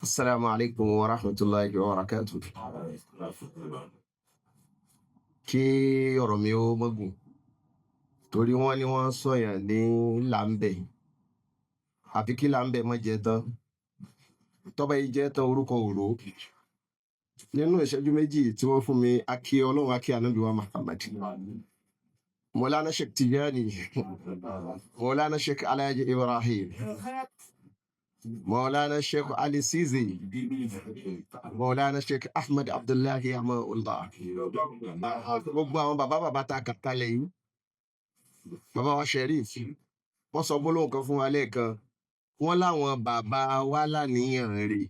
Assalamu alaikum wa rahmatullahi wa barakatuh. Kí ọ̀rọ̀ mi ó mọ́gùn, torí wọ́n ní wọ́n sọ̀yàn ní làǹbẹ̀, àfi kí làǹbẹ̀ mọ́ jẹ tán. Tọ́ba yìí jẹ́ tán orúkọ òró. Nínú ìṣẹ́jú 2 tí wọ́n fún mi, akí Ọlọ́run, akí Ànábì wa Muhammad. Mọ̀lánà Sheikh Tijani, Mọ̀lánà Sheikh Alhaji Ibrahim, Mọ̀lánà Sheikh Ali Sizi, Mọ̀lánà Sheikh Ahmed Abdullahi Amaullah. Gbogbo àwọn bàbá bàbá ta kàkálẹ̀ yìí, bàbá wa Sheriff, wọ́n sọ gbólóhùn kan fún wa lẹ́ẹ̀kan. Wọ́n láwọn bàbá wa láníyàn rè.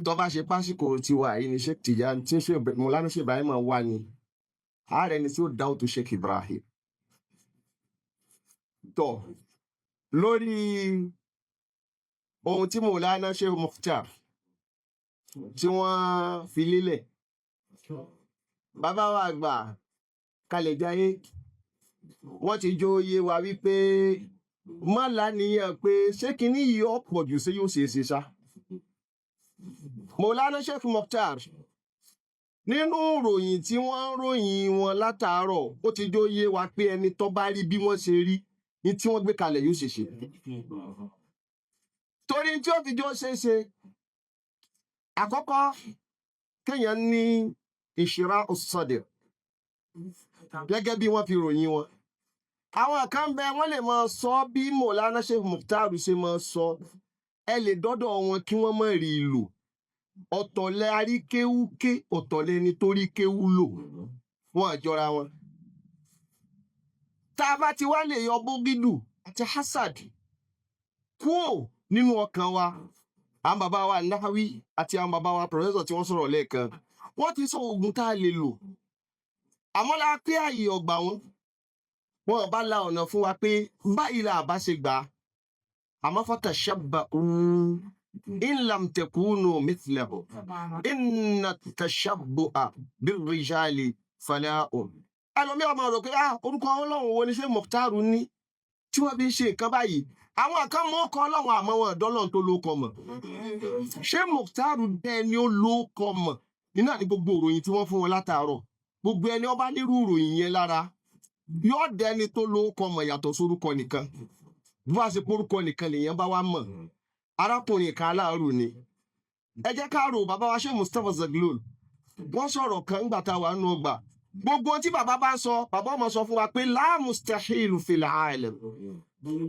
Tó bá ṣe pásíkò tiwa yìí ni Sheikh Tijani tí Mọ̀lánà Sheikh Ibrahim wà ní. Ààrẹ ni tí ó dáwọ́ tó Sheikh Ibrahim. Tọ̀ lórí ohun tí Mọ̀lánà Sheikh Mukhtar tí wọ́n fi lélẹ̀. Bàbá wa àgbà kalẹ̀ jayé, wọ́n ti jó yé wa wípé má láníyàn pé ṣé kinní yìí ọ̀pọ̀ jù, ṣé yóò ṣe é ṣe ṣá. Mọ̀lánà Sheikh Mukhtar, nínú ìròyìn tí wọ́n ń ròyìn wọn látàárọ̀, ó ti jó yé wa pé ẹni tó bá rí bí wọ́n ṣe rí ní tí wọ́n gbé kalẹ̀ yóò ṣe ṣe. Torí tí ó fi jó ṣe é ṣe, àkọ́kọ́, kéèyàn ní ìṣirà òsọdẹ gẹ́gẹ́ bí wọ́n fi ròyìn wọn. Àwọn kan bẹ, wọ́n lè máa sọ bí Mọ̀lánà Sheikh Mukhtar ṣe máa sọ, ẹ lè dọ́dọ̀ wọn kí wọ́n má rí i lò. Ọ̀tọ̀ lẹ aríkéwúké, ọ̀tọ̀ lẹni tó rí kéwú lò, wọn àjọra wọn. Tá a bá ti wá lè yọ bógídù àti hasad kúò nínú ọkàn wa, àwọn bàbá wa Náháwí àti àwọn bàbá wa professor tí wọ́n sọ̀rọ̀ lẹ́ẹ̀kan, wọ́n ti sọ oògùn tá a lè lò. Àmọ́ la pé àyè ọgbà wọn, wọn bá la ọ̀nà fún wa pé báyìí la bá ṣe gbà á. Àmọ́ fatashabba'u in lam takunu mithlahu inna tashabbu'a birrijali fala'un. Ẹlòmíràn máa rò pé, ah, orúkọ Ọlọ́run wo ni ṣé Mukhtaru ní tí wọ́n fi ń ṣe nǹkan báyìí? Àwọn kan mọ́ ọkọ Ọlọ́run, àmọ́ wọn ọ̀dọ́ tó lóko mọ̀. Ṣé Mukhtaru bẹ́ẹ̀ ni ó lóko mọ̀ nínú àní gbogbo ìròyìn tí wọ́n fún wọn látàárọ̀? Gbogbo ẹni ọba nírú ìròyìn yẹn lára yóò dẹni tó lóko mọ̀ yàtọ̀ sórúkọ nìkan. Bí wàá ṣe porúkọ nìkan lèèyàn bá wá mọ̀, arákùnrin kan aláàrù ni. Ẹ jẹ́ ká rò, bàbá wa ṣe Mustapha Zaglul, wọ́n sọ̀rọ̀ kan ńgbà tá a wà nínú ọgbà. Gbogbo ohun tí bàbá bá ń sọ, bàbá ọmọ sọ fún wa pé la mustahilu fil alam,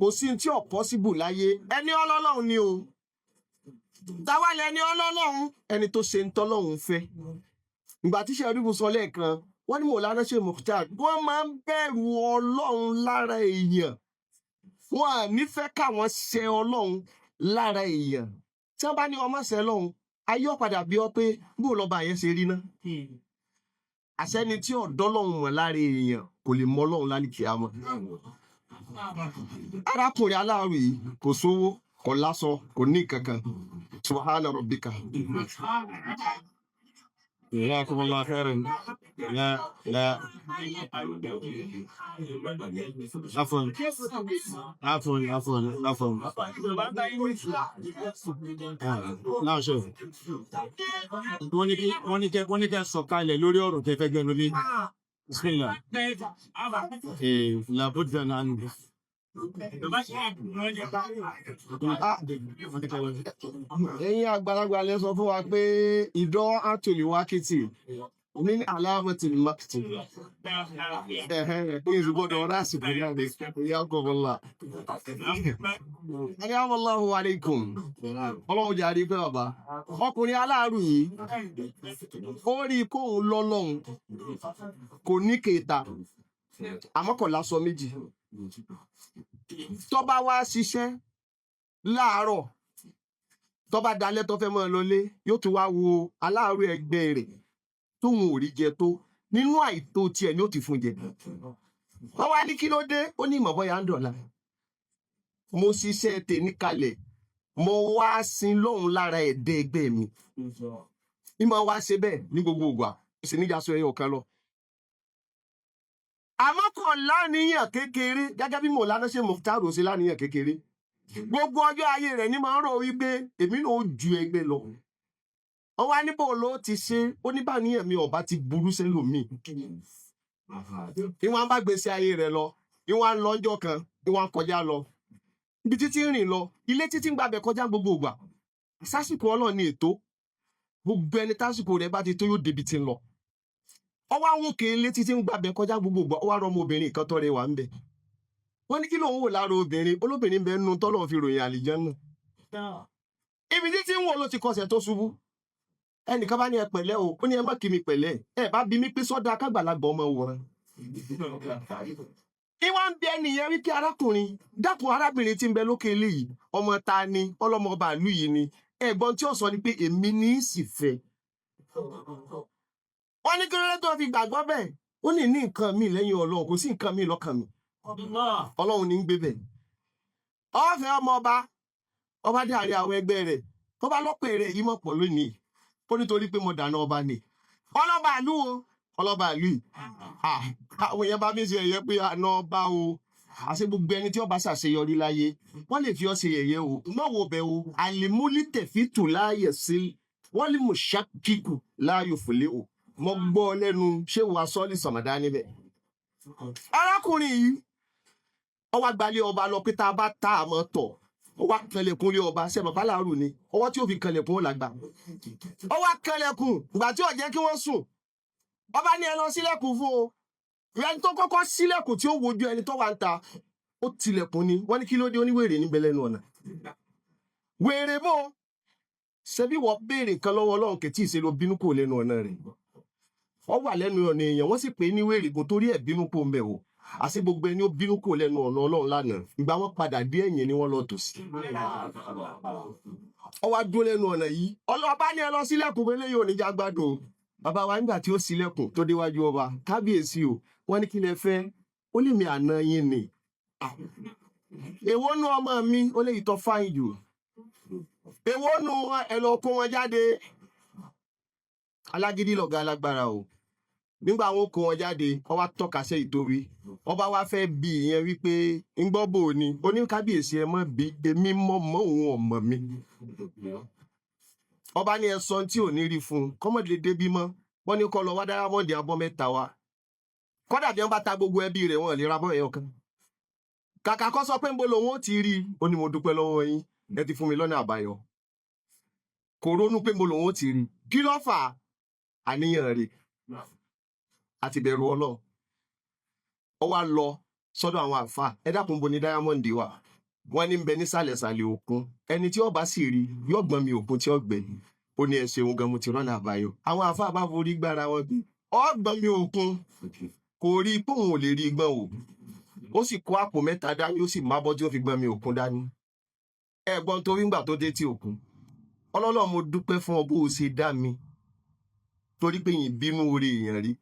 kò sí tí ò possible láyé. Ẹni ọlọ́lọ́run ni o. Táwa lẹni ọlọ́lọ́run? Ẹni tó ṣe ń tọ́lọ́run fẹ́. Ìgbà tí sẹ́rífù sọ lẹ́ẹ̀kan, wọ́n ní Mọ̀lánà ṣe Mukhtar, wọ́n máa ń bẹ̀rù Ọlọ́run lára èèyàn. Wọ́n à nífẹ̀ẹ́ káwọn ṣe Ọlọ́run lára èèyàn. Tí wọ́n bá ní ọmọ ṣe Ọlọ́run, ayé ọ̀padà bí ọ pé bó lọ́ba yẹn ṣe rí ná. Àṣẹni tí ọ̀dọ́ Ọlọ́run mọ̀ lára èèyàn kò lè mọ Ọlọ́run lálìkí àmọ́. Arákùnrin aláàrù yìí kò sówó, kò láṣọ, kò ní kankan. Subhana rabbika. جزاكم الله خيرا. لا لا، عفوا عفوا عفوا عفوا. آه. لا شوف، wọ́n ní kẹ́ sọ̀kalẹ̀ lórí ọ̀rọ̀ tẹ́ fẹ́ gbẹnu lé. Bismillah. إيه لابد أن Ah, ẹ̀yin àgbàlagbà lẹ sọ fún wa pé ìdán àtòlíwákìtì ní aláàmọ̀tì mákìtì ẹ̀hẹ́n ìgbọ́dọ̀ ọ̀rá àsìkò náà ní ìyá. Allahu alaikum. Ọlọ́run jẹ́ àrí pé bàbá ọkùnrin aláàrù yìí, ó rí kóun lọ́lọ́run, kò ní kèéta, àmọ́ kò láṣọ 2. Tó bá wá ṣiṣẹ́ láàárọ̀, tó bá dalẹ́, tó fẹ́ máa lọlé, yóò tún wá wo aláàrù ẹgbẹ́ rẹ̀ tóun ò rí jẹ tó nínú àìtó tiẹ̀ ni ó ti fún jẹ. Wọ́n wá ní kí ló dé? Ó ní ìmọ̀ bọ́yá ń dọ̀la. Mo ṣiṣẹ́ tèmi kalẹ̀, mo wá sin lóhun lára ẹ̀dẹ́ ẹgbẹ́ mi. Ìmọ̀ wá ṣe bẹ́ẹ̀ ní gbogbo ìgbà, ó sì níjà sọ ẹyọ kan lọ. Àmọ́ kò láníyàn kékeré gẹ́gẹ́ bí Mọ̀lánà ṣe Mukhtar ṣe láníyàn kékeré. Gbogbo ọjọ́ ayé rẹ̀ ní máa ń rò wípé èmi náà ó ju ẹgbẹ́ lọ. Wọ́n wá níbo ló ti ṣe, ó ní báníyàn mi ọba ti burú sẹ́lòmíì. Ìwọ̀n bá gbèsè ayé rẹ̀ lọ, ìwọ̀n ń lọ ọjọ́ kan, ìwọ̀n kọjá lọ. Ibi títí ń rìn lọ, ilé títí ń gbàbẹ̀ kọjá gbogbo ìgbà. Sásìkò Ọlọ́run ní ètò. Gbogbo ẹni tásìkò rẹ̀ bá ti tó yóò débi tí ń lọ. Ọwọ́ àwọn òkè ilé títí ń gbàbẹ̀ kọjá gbogbo ìgbà, ó wá rọ ọmọbìnrin kan tó rẹwà ń bẹ. Wọ́n ní kí lòun wò lára obìnrin, olóbìnrin bẹ nínú tọ́lọ̀ fi ròyìn àlìjánnà. Ibi títí ń wò ló ti kọsẹ̀ tó ṣubú. Ẹnìkan bá ní ẹ pẹ̀lẹ́ o, ó ní ẹ má kí mi pẹ̀lẹ́, ẹ bá bí mi pé sọ́dà kágbàlagbà ọmọ wòran. Ìwà ń bí ẹnìyẹn wípé arákùnrin, dákun, arábìnrin tí ń bẹ lókè ilé yìí, ọmọ ta ni? Ọlọ́mọ ọba ìlú yìí ni. Ẹ̀gbọ́n tí ó sọ ni pé èmi ní í sì fẹ́. Wọ́n ní kí ló dé tó fi gbàgbọ́ bẹ́ẹ̀? Ó ní ní nǹkan mi lẹ́yìn Ọlọ́run, kò sí nǹkan mi lọ́kàn mi. Ọlọ́run ní ń gbé bẹ̀. Ọ̀fẹ́ ọmọ ọba, ọba dé àárín àwọn ẹgbẹ́ rẹ̀, tó bá lọ́pọ̀ èrè yìí mọ̀ pọ̀ lónìí. Ó nítorí pé mo dáná ọba ni. Ọlọ́ba ìlú o, ọlọ́ba ìlú yìí. Àwọn èèyàn bá mi ṣe ẹ̀yẹ pé àná ọba o. Àṣé gbogbo ẹni tí ọba ṣàṣeyọrí láyé, wọ́n lè fi ọ́ ṣe yẹ̀yẹ́ o. Má wo bẹ̀ o, àlìmúlí tẹ̀fítù láàyè sí, wọ́n lè mú ṣàkíkù láàyò fòlé o. Mo gbọ́ lẹ́nu ṣé wàá sọ́ọ́lì sọ̀mọ̀dá níbẹ̀. Arákùnrin yìí, ó wá gbalé ọba lọ pé tá a bá ta àmọ́ tọ̀. Ó wá kanlẹ̀kùn lé ọba, ṣe bàbá làárù ni. Ọwọ́ tí ó fi kanlẹ̀kùn ó làgbà. Ó wá kanlẹ̀kùn, ìgbà tí ó jẹ́ kí wọ́n sùn. Ọba ní ẹ lọ sílẹ̀kùn fún o. Ẹni tó kọ́kọ́ sílẹ̀kùn tí ó wojú ẹni tó wà ń ta, ó tilẹ̀kùn ni. Wọ́n ní kí ló dé, oníwèrè níbẹ̀ lẹ́nu ọ̀nà. Wèrè bò, ṣebí wọ́n béèrè nǹkan lọ́wọ́ Ọlọ́run kìtì ìṣe ló bínú kò lẹ́nu ọ̀nà rẹ̀. Ó wà lẹ́nu ọ̀nà èèyàn, wọ́n sì pè é ní wèrè kò torí ẹ̀ bínú kò ń bẹ̀ wò. Àṣé gbogbo ẹni ó bínú kò lẹ́nu ọ̀nà Ọlọ́run lánàá. Ìgbà wọn padà dé ẹ̀yìn ni wọ́n lọ tò sí. Ó wá dúró lẹ́nu ọ̀nà yìí. Ọlọ́ba ní ẹ lọ sílẹ̀kùn pé eléyìí ò ní já gbádùn. Bàbá wa nígbà tí ó sílẹ̀kùn tó déwájú ọba, kábíyèsí o, wọ́n ní kí lẹ fẹ́? Ó lè mi àná yín ni. Èwo nu ọmọ mi? Ó lè yìí tọ́ fáyìn jù. Èwo nu ẹ lọ kó wọn jáde? Alágídí lọ̀gá alágbára o. Nígbà wọn kó wọn jáde, wọ́n wá tọ́ka sí ìtorí. Ọba wa fẹ́ bi ìyẹn wípé ń gbọ́ bò ni. Ó ní kábíyèsí ẹ mọ́ bí èmi mọ́ mọ́ òun ọmọ mi. Ọba ní ẹ sọ tí ò ní rí fún un. Kọ́mọ̀dé débí mọ́. Wọ́n ní kó lọ wá dáyámọ́ǹdì abọ́ mẹ́ta wa. Kọ́dà bí wọ́n bá ta gbogbo ẹbí rẹ̀ wọ́n lè ra bọ́ ẹyọ kan. Kàkà kó sọ pé ń bo lòun ó ti rí i. Ó ní mo dúpẹ́ lọ́wọ́ yín. Ẹ ti fún mi lọ́nà àbáyọ. Kò ronú pé ń bo lòun ó ti rí i. Kí ló fà á? Àníyàn rẹ̀ àti bẹ̀rù Ọlọ́run. Ó wá lọ sọ́dọ̀ àwọn àáfàá. Ẹ dákun, bo ni dáyámọ́ǹdì wà? Wọ́n ní ń bẹ nísàlẹ̀sàlẹ̀ òkun. Ẹni tí ó bá sì rí yóò gbọ́n mi òkun tí ó gbẹ. Ó ní ẹ ṣeun gan, mo ti rọ́nà àbáyọ. Àwọn àáfàá bá forí gbára wọn bí. Ó gbọ́n mi òkun. Kò rí i pé òun ò lè rí gbọ́n o. Ó sì kó àpò mẹ́ta dání, ó sì má bọ́ tí ó fi gbọ́n mi òkun dání. Ẹ̀gbọ́n tó rí ńgbà tó dé tí òkun. Ọlọ́lọ́, mo dúpẹ́ fún ọ bó o ṣe dá mi. Torí pé yìí bínú orí èèyàn rí.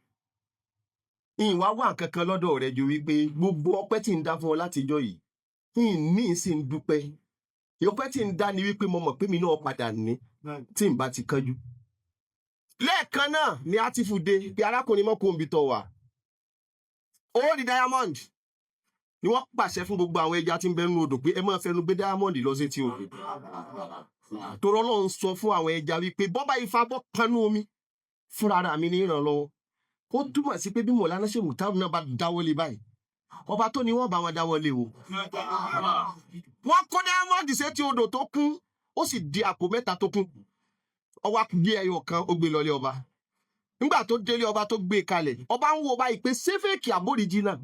Ìyìn wá wà kankan lọ́dọ̀ rẹ ju wípé gbogbo ọpẹ́ tí ń dá fún ọ látijọ́ yìí. Ìyìn ní sì ń dúpẹ́. Ọpẹ́ tí ń dá ni wípé mo mọ̀ pé mi náà padà ní tí n bá ti kánjú. Lẹ́ẹ̀kan náà ni Atifu dé pé arákùnrin mọ́ kó ń bi tọ̀ wá. Ó rí diamond ni wọ́n pàṣẹ fún gbogbo àwọn ẹja tí ń bẹ nínú odò pé ẹ máa fẹnu gbé diamond lọ sí etí odò. Torí Ọlọ́run sọ fún àwọn ẹja wípé bọ́bá ifá bọ́ kanú omi fúnra ara mi ní ìrànlọ́wọ́. Ó túmọ̀ sí pé bí Mọ̀lánà ṣe Mùtáàrù náà bá dáwọ́lé báyìí, ọba tó ní wọ́n bá wọn dáwọ́lé o. Wọ́n kó diamond sétí odò tó kún, ó sì di àpò mẹ́ta tó kún. Ó wá gbé ẹyọ kan, ó gbé lọlé ọba. Nígbà tó délé ọba tó gbé e kalẹ̀, ọba ń wo báyìí pé ṣé fake àbí original.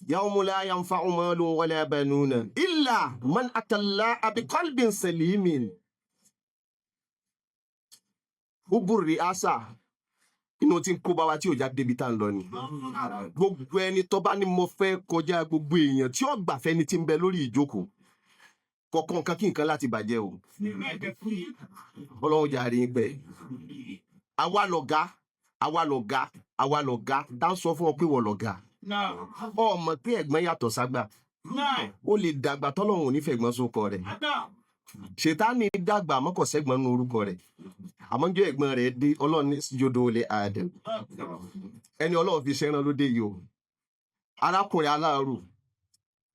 Yawma la yanfa'u malun wala banuna illa man atallaha biqalbin salimin. Uburi asa inú tí ń kó bá wa tí ò já débi tá à ń lọ ni. Gbogbo ẹni tó bá ní mo fẹ́ kọjá gbogbo èèyàn tí ó gbàfẹ́ ni tí ń bẹ lórí ìjókòó. Kọ̀ọ̀kan nǹkan kí nǹkan láti bàjẹ́ o. Ọlọ́run jàre ń pẹ́. Àwa lọ̀gá, àwa lọ̀gá, àwa lọ̀gá, tá ń sọ fún ọ pé wọ́n lọ̀gá. Ọ mọ̀ pé ẹ̀gbọ́n yàtọ̀ ságbà. Ó lè dàgbà tọ́lọ́run ò ní fẹ̀gbọ́n sókọ rẹ̀. Ṣètánì dàgbà àmọ́ kò sẹ́gbọ́n nínú orúkọ rẹ̀. Àmọ́ njọ́ ẹ̀gbọ́n rẹ̀ dé, Ọlọ́run ní jodo lè àdẹ̀. Ẹni Ọlọ́run fi ṣẹ́ran ló dé yìí o. Arákùnrin aláàrù.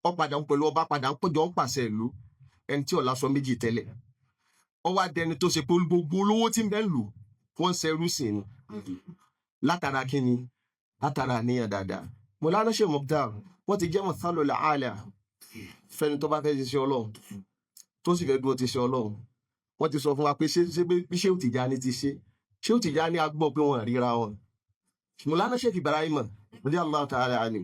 Ó padà ń pẹ̀lú ọba, padà ń péjọ, ń pàṣẹ ìlú. Ẹni tí ó láṣọ méjì tẹ́lẹ̀, ó wá dẹni tó ṣe pé gbogbo olówó tí ń bẹ ń lù wọ́n ń ṣerú sí ni. Látara kíni? Látara àníyàn dáadáa. Mọ̀lánà Sheikh Mukhtar, wọ́n ti jẹ́ mathalul aala fẹ́ni tó bá fẹ́ ṣiṣẹ́ Ọlọ́run, tó sì fẹ́ dúró ti ṣe Ọlọ́run. Wọ́n ti sọ fún wa pé ṣé bí Sheikh Tijani ti ṣe, Sheikh Tijani a gbọ́ pé wọ́n ríra wọn. Mọ̀lánà Sheikh Ibrahim radiyallahu ta'ala anhu,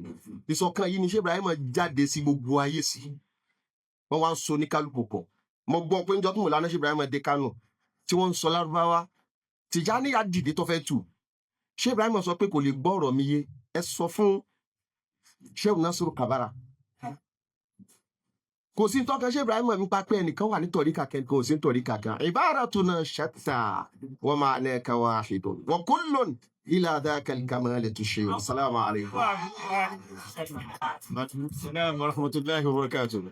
ìṣọ̀kan yìí ni Sheikh Ibrahim jáde sí gbogbo ayé sí. Wọ́n wá ń so ní kálukú pọ̀. Mo gbọ́ pé níjọ́ tí Mọ̀lánà Sheikh Ibrahim dé Kánò, tí wọ́n ń sọ Lárúbáwá, Tijani yà dìde tó fẹ́ tù. Sheikh Ibrahim sọ pé kò lè gbọ́ ọ̀rọ̀ mi yé, ẹ sọ fún Sheikh Nasiru Kabara. Kò sí tọ́ka Sheikh Ibrahim nípa pé ẹnìkan wà ní tọ̀ríkà, kẹ́kẹ́ kò sí ní tọ̀ríkà kan. Ibaratuna shatta wa ma'naka wahidun wa kullun ila dhaka al-kamal tushir. Assalamu alaikum. Salaam wa rahmatullahi wa barakatuh.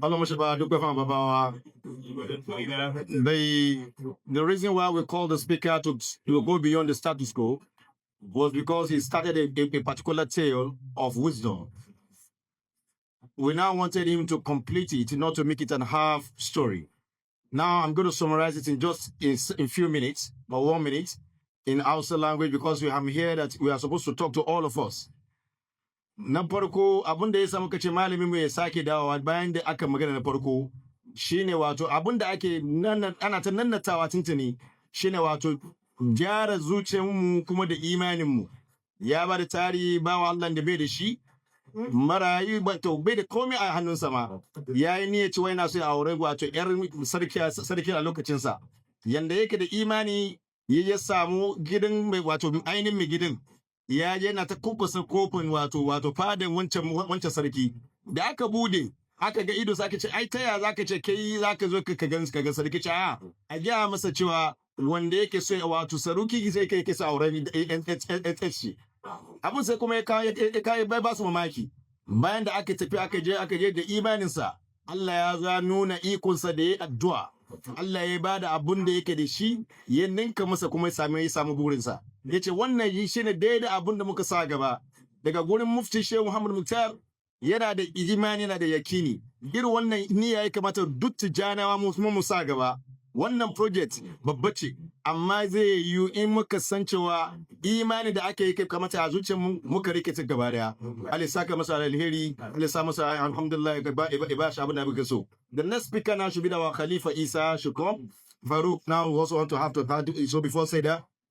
Ọlọ́run ṣe bá a dúpẹ́ fún àwọn bàbá wa. The reason why we called the speaker to go beyond the status quo was because he started a particular tale of wisdom. We now wanted him to complete it, not to make it an half story. Now I'm going to summarize it in just in few minutes, or 1 minute, in Hausa language, because I'm here that we are supposed to talk to all of us. Na farko, abin da ya sa muka ce malamin mu ya sake dawowa bayan da aka magana na farko shine, wato abin da ake ana ta nannatawa tuntuni shine, wato gyara zuciyarmu kuma da imaninmu. Ya ba da tarihi bawa Allah da bai da shi, marayu ba, to bai da komai a hannunsa ma, ya yi niyyar cewa yana so ya aure wato yar sarki, sarki a lokacinsa. Yanda yake da imani, ya samu gidan mai, wato ainihin mai gidan, ya je yana ta kukusa kofin wato fadan wancan sarki. Da aka bude, aka ga ido, aka ce, "Ai ta ya zaka ce kai zaka zo ka ga sarki?" Ce a gaya masa cewa wanda yake so, wato saruki sai kai yake so auren shi. Abin sai kuma ya kawo bai ba su mamaki. Bayan da aka tafi, aka je da imaninsa, Allah ya zo ya nuna ikonsa da ya addu'a, Allah ya bada abun da yake da shi, ya ninka masa, kuma ya samu burinsa. Ya ce wannan yi shine daidai abun da muka sa gaba daga gurin Mufti Shehu Muhammad Muktar. Yana da imani, yana da yakini. Irin wannan niyya ya kamata duk Tijjanawa mu sa gaba. Wannan project babba ce, amma zai yiwu in muka san cewa imani da aka yi kamata a zuciyar mu muka rike ta gaba daya. Allah ya saka masa alheri, Allah ya sa masa, alhamdulillah, ya ba shi abin da muke so. The next speaker now should be our Khalifa Isa Shukom Farouk. Now we also want to have to so before say that